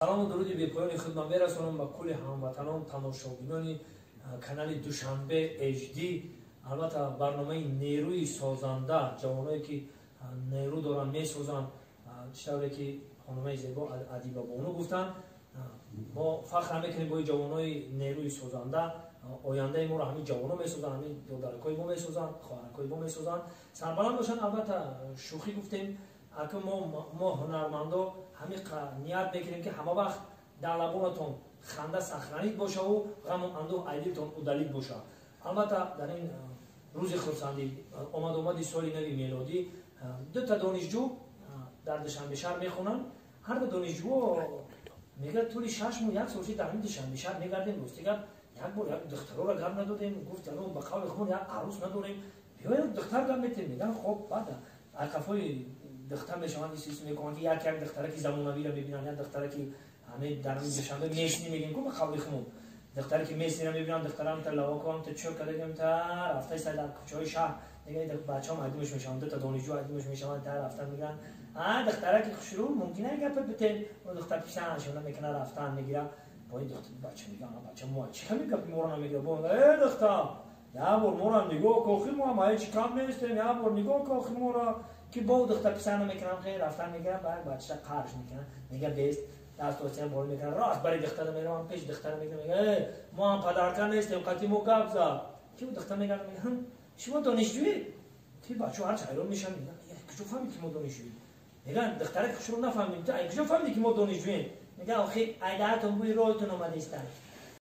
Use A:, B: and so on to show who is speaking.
A: Салому дуруди бепоёни худман мерасонам ба кулли ҳамватанон, тамошобинони канали Душанбе HD. Албатта, барномаи нерӯи созанда, ҷавоное ки нерӯ доранд, месозанд. Чӣ тавре ки хонумаи зебо Адиба Бону гуфтанд, мо фахр мекунем бо ҷавонои нерӯи созанда. Ояндаи моро ҳамин ҷавоно месозанд, ҳамин додаракҳои мо месозанд, хоҳаракҳои мо месозанд. Сарбаланд бошанд. Албатта, шӯхӣ гуфтем. Ака, мо ҳунармандо ҳамин ният мекунем, ки ҳама вақт дар лабонатон ханда сохранить бошаву ғаму андӯҳ ай дилтон удалить боша. Албатта, дар ин рӯзи хурсандӣ, омадомади соли нави мелодӣ, дута донишҷӯ дар Душанбе шаҳр мехонанд. Ҳарду донишҷӯо мегӯяд: «Тӯли 6 моҳ, як сол шид, дар ҳамин Душанбе шаҳр мегардем, рости гап, як бор як духтарора гап надодем». Гуфт: «Ба қавли худмон, як арӯс надорем, биёед, духтар гап метем». Мегӯян: «Хоб». Баъд қафои духтар мешаванд, ис мекунанд, ки як духтараки замонавиро мебинанд, як духтараки ҳамин дар Душанбе местный мегӯем ку, ба қавли худмон, духтаре ки местный ро мебинанд. Духтарам та лавокам та чӯ кардагим, та рафта иста дар кӯчаҳои шаҳр. Мегӯяд, бачаҳом айдумаш мешаванд, дута донишҷӯ айдумаш мешаванд, та рафтан мегӯянд: «А, духтараки хушрӯ, мумкин гапа битем?» Духтар писанашона мекуна, рафтан мегира. Бо ин духтар бача мегӯяд: «Бача, мо чӣ ҳамин гапи моро намегира?» Бо: «Э, духтар, як бор моро нигоҳ ку, охир мо ҳам ҳеҷ кам нестем, як бор нигоҳ ку охир моро». Ки бо духтар писанда мекунам, хел рафтан мегирам, ба бачаша қарш мекунам, мега бест дастосина боло мекунам, рост бари духтара меравам, пеш духтара мегирам, мега: «Э, мо ҳам подарка нестем, қати мо гап зад». Ки духтар мегардам, мега: «Шумо донишҷӯед?» Ки бачаҳо ҳарчи ҳайрон мешаванд, мегӯянд: «Куҷо фаҳмид, ки мо донишҷӯем?» Мегӯянд: «Духтара хушрӯ, нафаҳмидем, ту ай куҷо фаҳмидӣ, ки мо донишҷӯем?» Мегӯянд: «Охи, айдаатон бӯи роҳтон омадистан».